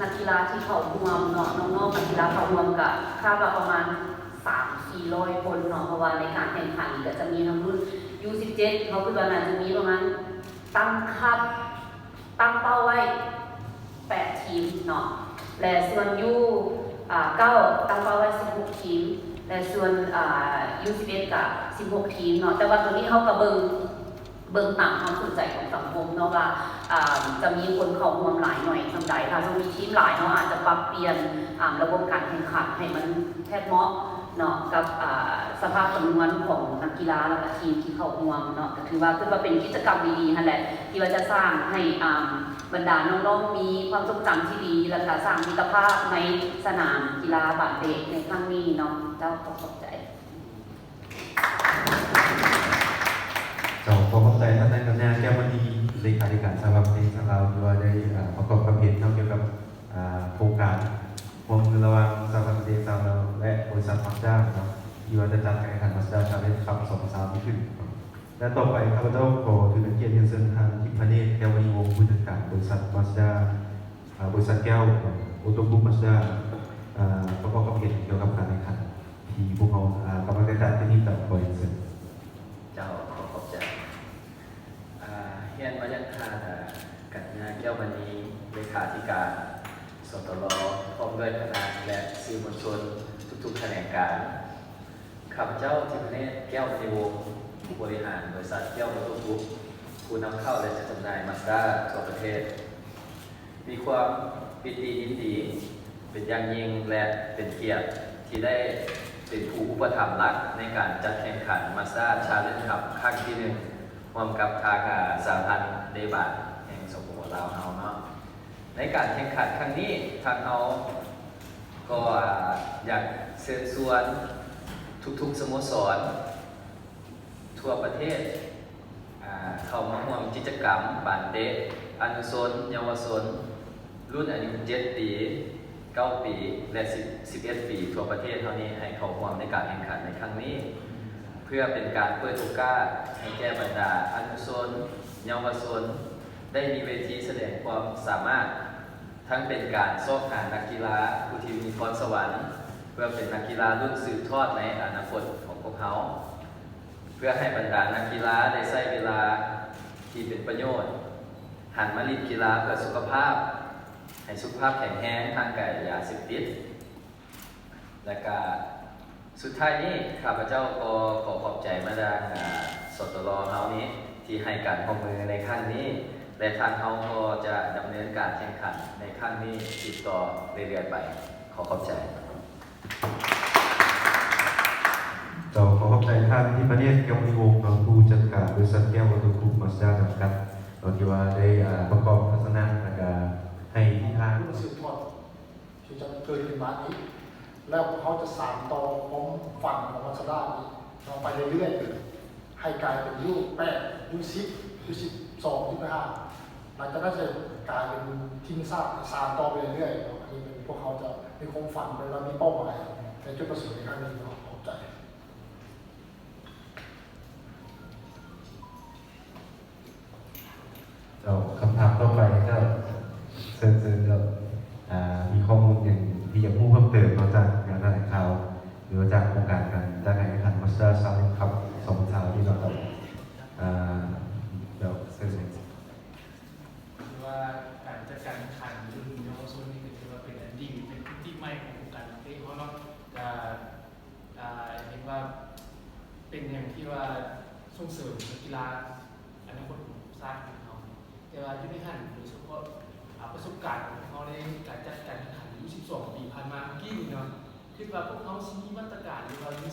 ນັກກິລາທີ່ເຂົ້າຮ່ວມເນາະ ນ້ອງໆ ນັກກິລາເຂົ້າຮ່ວມກະຄາດວ່າປະມານສາມສີ່ຮ້ອຍຄົນເນາະ ເພາະວ່າໃນການແຂ່ງຂັນນີ້ກະຈະມີທັງລຸ້ນ ຢູສິບເຈັດ ເຮົາຄິດວ່າໜ້າຈະມີປະມານ ຕັ້ງຄາດ ຕັ້ງເປົ້າໄວ້ແປດທີມເນາະ ແລະ ສ່ວນ ຢູ ອ່າ ເກົ້າ ຕັ້ງເປົ້າໄວ້ສິບຫົກທີມ ແລະ ສ່ວນ ອ່າ ຢູສິບເອັດ ກະສິບຫົກທີມເນາະ ແຕ່ວ່າໂຕນີ້ເຮົາກະເບິ່ງ ເບິ່ງຕາມຄວາມສົນໃຈຂອງສັງຄົມເນາະວ່າ ອ່າ ຈະມີຄົນເຂົ້າຮ່ວມຫຼາຍໜ້ອຍສ່ຳໃດ ຖ້າສົມມຸດມີທີມຫຼາຍ ເຮົາອາດຈະປັບປ່ຽນ ອ່າ ລະບົບການແຂ່ງຂັນໃຫ້ມັນແທດເໝາະເນາະ ກັບ ອ່າ ສະພາບຈຳນວນຂອງນັກກິລາ ແລະ ກະທີມທີ່ເຂົ້າຮ່ວມເນາະ ກະຖືວ່າ ຖືວ່າເປັນກິດຈະກຳດີໆຫັ້ນແຫຼະ ທີ່ວ່າຈະສ້າງໃຫ້ ອ່າ ບັນດານ້ອງໆມີຄວາມຊົງຈຳທີ່ດີ ແລະ ກະສ້າງມິດຕະພາບໃນສະໜາມກິລາບານເຕະໃນຄັ້ງນີ້ເນາະ. ເຈົ້າ ຂໍຂອບໃຈ. ເຈົ້າ ຂໍຂອບໃຈທ່ານນາງກັນຍາ ແກ້ວມະນີ ເລຂາທິການສະຫະພັນປະເທດລາວ ທີ່ວ່າໄດ້ ເອີ່ ປະກອບຄວາມເຫັນເນາະ ກ່ຽວກັບ ເອີ່ ໂຄງການຮ່ວມມືລະຫວ່າງສະຫະພັນປະເທດລາວ ແລະ ບໍລິສັດມາສດ້າເນາະ ທີ່ວ່າຈະຈັດການແຂ່ງຂັນມາສດ້າຊາເລັນຈ໌ຄັບ ສອງພັນຊາວນີ້ຂຶ້ນ. ແລະ ຕໍ່ໄປ ຂ້າພະເຈົ້າຂໍຖືເປັນກຽດຮຽນເຊີນທ່ານ ທິບພະເນດ ແກ້ວມະນີວົງ ຜູ້ຈັດການບໍລິສັດມາສດ້າ ເອີ່ ບໍລິສັດແກ້ວໂອໂຕ້ກຣຸບມາສດ້າ ເອີ່ ປະກອບຄວາມເຫັນກ່ຽວກັບການແຂ່ງຂັນ ທີ່ພວກເຮົາ ອ່າ ກຳລັງຈະຈັດຂຶ້ນນີ້ ເຈົ້າ ຂໍຮຽນເຊີນ. ເຈົ້າ ຂໍຂອບໃຈ. ອ່າ ຮຽນມາຍັງທ່ານ ອ່າ ກັນຍາ ແກ້ວມະນີ ເລຂາທິການ ສຕລ ພ້ອມດ້ວຍຄະນະ ແລະ ສື່ມວນຊົນທຸກໆຂະແໜງການ. ຂ້າພະເຈົ້າ ທິບພະເນດ ແກ້ວມະນີວົງ ຜູ້ບໍລິຫານບໍລິສັດແກ້ວໂອໂຕ້ກຣຸບ ຜູ້ນຳເຂົ້າ ແລະ ຈັດຈຳໜ່າຍມາສດ້າທົ່ວປະເທດ ມີຄວາມປິຕິຍິນດີເປັນຢ່າງຍິ່ງ ແລະ ເປັນກຽດທີ່ໄດ້ເປັນຜູ້ອຸປະຖຳຫຼັກໃນການຈັດແຂ່ງຂັນມາສດ້າຊາເລັນຈ໌ຄັບຄັ້ງທີໜຶ່ງ ຮ່ວມກັບທາງ ອາ ສະຫະພັນເດບາດແຫ່ງ ສປປ ລາວ ເຮົາເນາະ. ໃນການແຂ່ງຂັນຄັ້ງນີ້ ທາງເຮົາກໍ ອາ ຢາກເຊີນຊວນທຸກໆສະໂມສອນ ທົ່ວປະເທດ ອາ ເຂົ້າມາຮ່ວມກິດຈະກຳບານເຕະອະນຸຊົນ ເຍົາວະຊົນ ລຸ້ນອາຍຸເຈັດປີ ເກົ້າປີ ແລະ ສິບ ສິບເອັດປີ ທົ່ວປະເທດເຮົານີ້ ໃຫ້ເຂົ້າຮ່ວມໃນການແຂ່ງຂັນໃນຄັ້ງນີ້ ເພື່ອເປັນການເປີດໂອກາດໃຫ້ແກ່ບັນດາອະນຸຊົນ ເຍົາວະຊົນ ໄດ້ມີເວທີສະແດງຄວາມສາມາດ ທັງເປັນການຊອກຫານັກກິລາຜູ້ທີ່ມີພອນສະຫວັນ ເພື່ອເປັນນັກກິລາລຸ້ນສືບທອດໃນອະນາຄົດຂອງພວກເຮົາ. ເພື່ອໃຫ້ບັນດານັກກິລາໄດ້ໃຊ້ເວລາທີ່ເປັນປະໂຫຍດ, ຫັນມາຫຼິ້ນກິລາເພື່ອສຸຂະພາບ, ໃຫ້ສຸຂະພາບແຂງແຮງທາງກາຍ, ຢາເສບຕິດ. ແລະກະສຸດທ້າຍນີ້ ຂ້າພະເຈົ້າກໍຂໍຂອບໃຈມາຍັງ ອາ ສຕລ ເຮົານີ້ ທີ່ໃຫ້ການຮ່ວມມືໃນຄັ້ງນີ້ ແລະ ທາງເຮົາກໍຈະດຳເນີນການແຂ່ງຂັນໃນຄັ້ງນີ້ຕິດຕໍ່ເລື້ອຍໆໄປ. ຂໍຂອບໃຈ. ເຈົ້າ ຂໍຂອບໃຈທ່ານ ທິບພະເນດ ແກ້ວມະນີວົງ ເນາະ ຜູ້ຈັດການບໍລິສັດແກ້ວໂອໂຕ້ກຣຸບມາສດ້າ ຈຳກັດ ເນາະ ທີ່ວ່າໄດ້ ອາ ປະກອບທັດສະນະ ແລະກະໃຫ້ທິດທາງ ສືບທອດທີ່ຈະເກີດຂຶ້ນມາອີກ ແລ້ວພວກເຮົາຈະສານຕໍ່ຄວາມຝັນຂອງມາສດ້າອີກ ເນາະ ໄປເລື້ອຍໆ ໃຫ້ກາຍເປັນຢູແປດ ຢູສິບ ຢູສິບສອງ ຢູສິບຫ້າ ຫຼັງຈາກນັ້ນຈະກາຍເປັນທີມຊາດ ສານຕໍ່ໄປເລື້ອຍໆ ເນາະ. ອັນນີ້ເປັນ ພວກເຮົາຈະມີຄວາມຝັນ ແລະ ມີເປົ້າໝາຍໃນຈຸດປະສົງໃນຄັ້ງນີ້ເນາະ. ຂອບໃຈ. ເຈົ້າ ຄຳຖາມຕໍ່ໄປເຈົ້າ ເຊີນ ເຊີນເຈົ້າ ອາ ມີຂໍ້ມູນຫຍັງທີ່ຢາກຮູ້ເພີ່ມເຕີມ ນອກຈາກງານຖະແຫຼງຂ່າວ ຫຼືວ່າຈາກໂຄງການການຈັດການແຂ່ງຂັນມາສເຕີຊາເລັນຈ໌ຄັບ ສອງພັນຊາວນີ້ເນາະ ເຈົ້າ ອາ ເຈົ້າ ເຊີນ. ຄືວ່າການຈັດການແຂ່ງຂັນລຸ້ນເຍົາວະຊົນນີ້ ກໍຖືວ່າເປັນອັນດີ ເປັນມິຕິໃໝ່ຂອງວົງການເຕະເຮົາເນາະ ກະ ອ່າ ເຫັນວ່າເປັນຫຍັງທີ່ວ່າສົ່ງເສີມນັກກິລາອະນາຄົດຂອງຊາດຂອງເຮົາ. ແຕ່ວ່າຢູ່ໃນຫັ້ນ ໂດຍສະເພາະ ອ່າ ປະສົບການຂອງເຮົາໃນການຈັດການແຂ່ງຂັນຢູ່ສິບສອງປີຜ່ານມາເມື່ອກີ້ນີ້ເນາະ ຄິດວ່າພວກເຮົາຊິມີມາດຕະການ ຫຼືວ່າມີ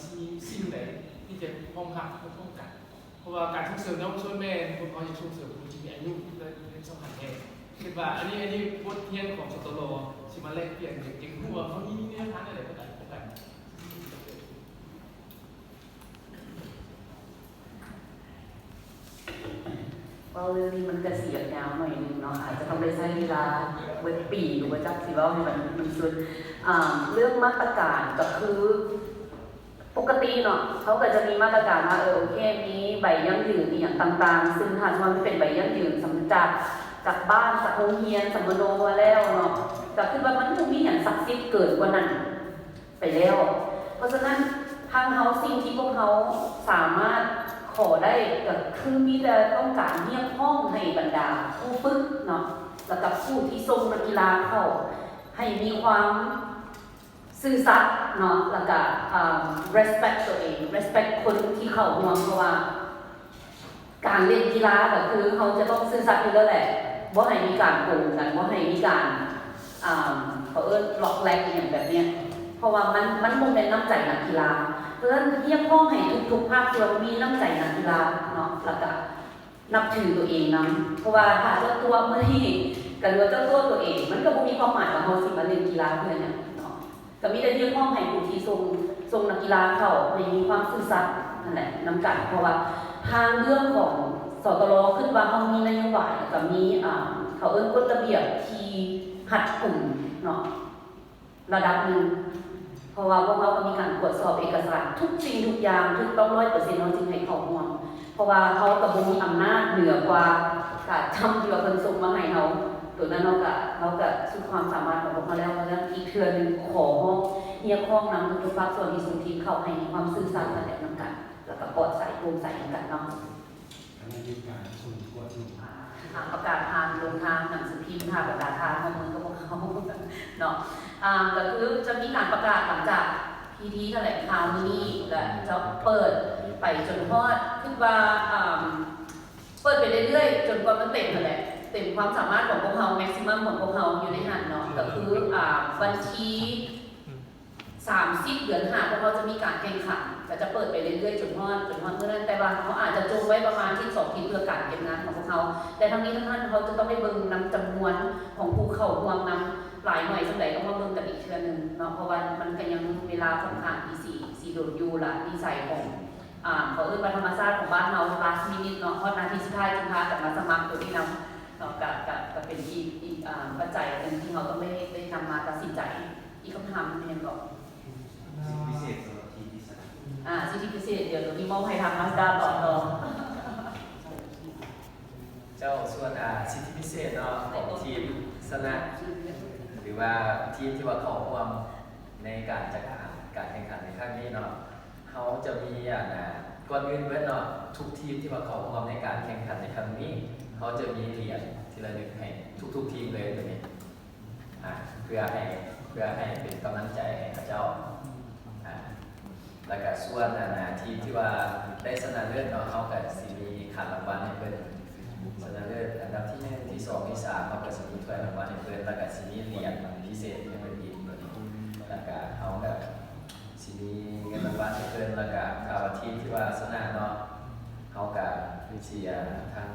ສິ່ງໃດທີ່ຈະຮອງຮັບພ້ອມໆກັນ? ເພາະວ່າການສົ່ງເສີມເຍົາວະຊົນແມ່ນພວກເຮົາຢາກສົ່ງເສີມຜູ້ທີ່ມີອາຍຸ ແລະ ເປັນສຳຄັນແທ້. ຄິດວ່າອັນນີ້ ອັນນີ້ບົດຮຽນຂອງ ສຕລ ຊິມາແລກປ່ຽນ ຢາກ ຢາກຮູ້ວ່າເຮົາມີແນວທາງແນວໃດໃນການປ້ອງກັນ. ເວົ້າເລື່ອງນີ້ມັນກະຊິຍາວໜ້ອຍໜຶ່ງເນາະ ອາດຈະຕ້ອງໄດ້ໃຊ້ເວລາເບິດປີ ຫຼືວ່າຈັກຊິເວົ້າໃຫ້ມັນ ມັນສຸດ. ອາ ເລື່ອງມາດຕະການກະຄື ປົກກະຕິເນາະ ເຮົາກະຈະມີມາດຕະການວ່າ ເອີ ໂອເຄ ມີໃບຢັ້ງຢືນອີ່ຫຍັງຕ່າງໆ ຊຶ່ງຖ້າສົມມຸດວ່າມັນເປັນໃບຢັ້ງຢືນ ສຳ ຈາກ ຈາກບ້ານ ຈາກໂຮງຮຽນ ສຳມະໂນມາແລ້ວເນາະ ກ ກໍຄືວ່າມັນບໍ່ມີຫຍັງສັກສິດເກີນກວ່ານັ້ນໄປແລ້ວ. ເພາະສະນັ້ນ ທາງເຮົາ ສິ່ງທີ່ພວກເຮົາສາມາດຂໍໄດ້ກໍຄືມີແຕ່ຕ້ອງການຮຽກຮ້ອງໃຫ້ບັນດາຜູ້ຝຶກເນາະ ແລ້ວກໍຜູ້ທີ່ສົ່ງນັກກິລາເຂົ້າ ໃຫ້ມີຄວາມຊື່ສັດເນາະ ແລ້ວກໍ ອ່າ respect ຕົວເອງ respect ຄົນທີ່ເຂົ້າຮ່ວມ ເພາະວ່າ ການຫຼິ້ນກິລາກໍຄືເຮົາຈະຕ້ອງຊື່ສັດຢູ່ແລ້ວແຫຼະ ບໍ່ໃຫ້ມີການໂກງກັນ ບໍ່ໃຫ້ມີການ ອ່າ ເຂົາເອີ້ນລັອກແລັກອີ່ຫຍັງແບບເນີ້ຍ ເພາະວ່າມັນ ມັນບໍ່ແມ່ນນ້ຳໃຈນັກກິລາ. ເພາະສະນັ້ນຮຽກຮ້ອງໃຫ້ທຸກໆພາກສ່ວນມີນ້ຳໃຈນັກກິລາເນາະ ແລ້ວກະນັບຖືຕົວເອງນຳ ເພາະວ່າຖ້າເຈົ້າຕົວະມື້ນີ້ ກໍຫຼືວ່າເຈົ້າຕົວະຕົວເອງ ມັນກໍບໍ່ມີຄວາມໝາຍວ່າເຮົາຊິມາຫຼິ້ນກິລາເພື່ອຫຍັງເນາະ. ກໍມີແຕ່ຮຽກຮ້ອງໃຫ້ຜູ້ທີ່ສົ່ງ ສົ່ງນັກກິລາເຂົ້າໃຫ້ມີຄວາມຊື່ສັດນັ້ນແຫຼະນຳກັນ ເພາະວ່າທາງເລື່ອງຂອງ ສຕລ ຄິດວ່າເຮົາມີນະໂຍບາຍ ແລ້ວກໍມີ ອ່າ ເຂົາເອີ້ນກົດລະບຽບທີ່ຮັດກຸມເນາະ ລະດັບໜຶ່ງ ເພາະວ່າພວກເຮົາກໍມີການກວດສອບເອກະສານທຸກສິ່ງທຸກຢ່າງຖືກຕ້ອງຮ້ອຍເປີເຊັນ ເຮົາຈຶ່ງໃຫ້ເຂົ້າຮ່ວມ ເພາະວ່າເຮົາກໍບໍ່ມີອຳນາດເໜືອກວ່າການຈຳທີ່ວ່າເພິ່ນສົ່ງມາໃຫ້ເຮົາ ໂຕນັ້ນເຮົາກະ ເຮົາກະສຸດຄວາມສາມາດຂອງພວກເຮົາແລ້ວ. ເພາະສະນັ້ນອີກເທື່ອໜຶ່ງ ຂໍຮ້ອງຮຽກຮ້ອງນຳທຸກໆພາກສ່ວນທີ່ສົ່ງທີມເຂົ້າໃຫ້ມີຄວາມຊື່ສັດ ແລະ ນຳກັນ ແລ້ວກະປອດໃສໂປ່ງໃສນຳກັນເນາະ. ອັນນີ້ມີການສົ່ງກວດຢູ່ ອ່າ ປະກາດຜ່ານລົງທາງໜັງສືພິມ ຜ່ານບັນດາທາງເມືອງຂອງພວກເຮົາເນາະ ອ່າ ກໍຄືຈະມີການປະກາດຫຼັງຈາກພິທີຖະແຫຼງຂ່າວມື້ນີ້ ແລະ ຈະເປີດໄປຈົນຮອດ ຄິດວ່າ ອ່າ ເປີດໄປເລື້ອຍໆ ຈົນກວ່າມັນເຕັມຫັ້ນແຫຼະ ເຕັມຄວາມສາມາດຂອງພວກເຮົາ ແມັກຊິມັມຂອງພວກເຮົາຢູ່ໃນຫັ້ນເນາະ ກໍຄື ອ່າ ວັນທີ ສາມສິບ ເດືອນຫ້າ ພວກເຮົາຈະມີການແຂ່ງຂັນ ກໍຈະເປີດໄປເລື້ອຍໆ ຈົນຮອດ ຈົນຮອດມື້ນັ້ນ ແຕ່ວ່າເຮົາອາດຈະຈົ່ງໄວ້ປະມານທິດສອງທິດ ເພື່ອການຕຽມງານຂອງພວກເຮົາ ແຕ່ທັງນີ້ທັງນັ້ນ ເຮົາຈະຕ້ອງໄດ້ເບິ່ງນຳຈຳນວນຂອງຜູ້ເຂົ້າຮ່ວມນຳ ຫຼາຍໜ້ອຍສ່ຳໃດ ຕ້ອງມາເບິ່ງກັນອີກເທື່ອໜຶ່ງເນາະ ເພາະວ່າມັນກໍຍັງເວລາຂ້ອນຂ້າງທີ່ຊິ ຊິດົນຢູ່ ລະນິໄສຂອງ ອ່າ ເຂົາເອີ້ນວ່າທຳມະຊາດຂອງບ້ານເຮົາ last minute ເນາະ ຮອດນາທີສຸດທ້າຍຈຶ່ງພາກັນມາສະໝັກໂຕນີ້ນຳເນາະ ກະ ກະ ກະເປັນອີກ ອີກ ອ່າ ປັດໄຈອັນໜຶ່ງທີ່ເຮົາຕ້ອງໄດ້ ໄດ້ນຳມາຕັດສິນໃຈ. ອີກຄຳຖາມໜຶ່ງແມ່ນບໍ່? ສິດທິພິເສດສຳລັບທີມທີ່ຊະນະ ອ່າ ສິດທິພິເສດ ດຽວໂຕນີ້ມອບໃຫ້ທາງມາສເຕີຕອບຕໍ່. ເຈົ້າ ສ່ວນ ອ່າ ສິດທິພິເສດເນາະ ຂອງທີມຊະນະ ຫຼືວ່າທີມທີ່ວ່າເຂົ້າຮ່ວມໃນການຈັດການການແຂ່ງຂັນໃນຄັ້ງນີ້ເນາະ ເຮົາຈະມີ ອັນ ອ່າ ກ່ອນອື່ນເບິດເນາະ ທຸກທີມທີ່ວ່າເຂົ້າຮ່ວມໃນການແຂ່ງຂັນໃນຄັ້ງນີ້ ເຮົາຈະມີຫຼຽນທີ່ລະນຶກໃຫ້ທຸກໆທີມເລີຍໂຕນີ້. ອ່າ ເພື່ອໃຫ້ ເພື່ອໃຫ້ເປັນກຳລັງໃຈໃຫ້ເຂົາເຈົ້າ ອ່າ ແລ້ວກະສ່ວນ ອັນ ອ່າ ທີມທີ່ວ່າໄດ້ຊະນະເລີດເນາະ ເຮົາກະຊິມີຂັນລາງວັນໃຫ້ເພິ່ນ ຊະນະເລີດອັນດັບທີໜຶ່ງ ທີສອງ ທີສາມ ເຮົາກະຊິມີຖ້ວຍລາງວັນໃຫ້ເພິ່ນ ແລ້ວກະຊິມີຫຼຽນພິເສດໃຫ້ເພິ່ນອີກໂຕນີ້ ແລ້ວກະເຮົາກະຊິມີເງິນລາງວັນໃຫ້ເພິ່ນ ແລ້ວກະຖ້າວ່າທີມທີ່ວ່າຊະນະເນາະ ເຮົາກະຊິ ອ່າ ທາງ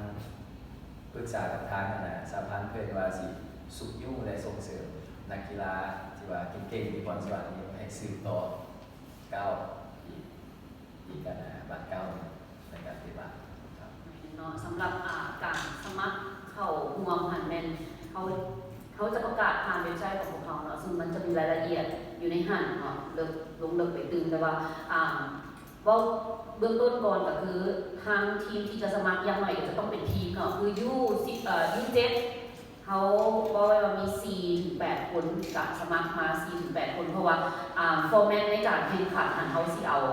ປຶກສາກັບທາງ ອັນນ່າ ສະຫະພັນເພິ່ນວ່າຊິຊຸກຍູ້ ແລະ ສົ່ງເສີມນັກກິລາທີ່ວ່າເກັ່ງໆ ມີພອນສະຫວັນນີ້ໃຫ້ສືບຕໍ່ກ້າວອີກ ອີກ ອັນນ່າ ບາດກ້າວໜຶ່ງໃນການປະຕິບັດ. ເນາະ ສຳລັບ ອ່າ ການສະໝັກເຂົ້າຮ່ວມຫັ້ນແມ່ນເຮົາ ເຮົາຈະປະກາດຜ່ານເວັບໄຊຂອງພວກເຮົາເນາະ ຊຶ່ງມັນຈະມີລາຍລະອຽດຢູ່ໃນຫັ້ນເນາະ ເລິກ ລົງເລິກໄປຕື່ມ ແຕ່ວ່າ ອ່າ ເວົ້າເບື້ອງຕົ້ນກ່ອນກໍຄື ທາງທີມທີ່ຈະສະໝັກຢ່າງໜ້ອຍກໍຈະຕ້ອງເປັນທີມເນາະ ຄື ຢູ ເອີ ຢູເຈັດ ເຮົາເວົ້າໄວ້ວ່າມີສີ່ເຖິງແປດຄົນ ກະສະໝັກມາສີ່ເຖິງແປດຄົນ ເພາະວ່າ ອ່າ ຟໍແມັດໃນການແຂ່ງຂັນຫັ້ນ ເຮົາຊິເອົາ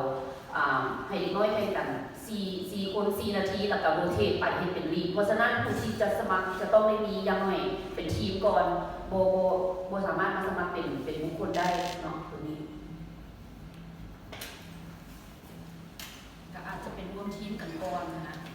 ອ່າ ໃຫ້ເດັກນ້ອຍແຂ່ງກັນສີ່ ສີ່ຄົນ ສີ່ນາທີ ແລ້ວກະໂຣເຕດໄປເຮັດເປັນລີກ ເພາະສະນັ້ນຜູ້ທີ່ຈະສະໝັກຈະຕ້ອງໄດ້ມີຢ່າງໜ້ອຍເປັນທີມກ່ອນ ບໍ່ ບໍ່ ບໍ່ສາມາດມາສະໝັກເປັນ ເປັນບຸກຄົນໄດ້ເນາະ ໂຕນີ້. ກໍອາດຈະເປັນຮ່ວມທີມກັນກ່ອນນະ.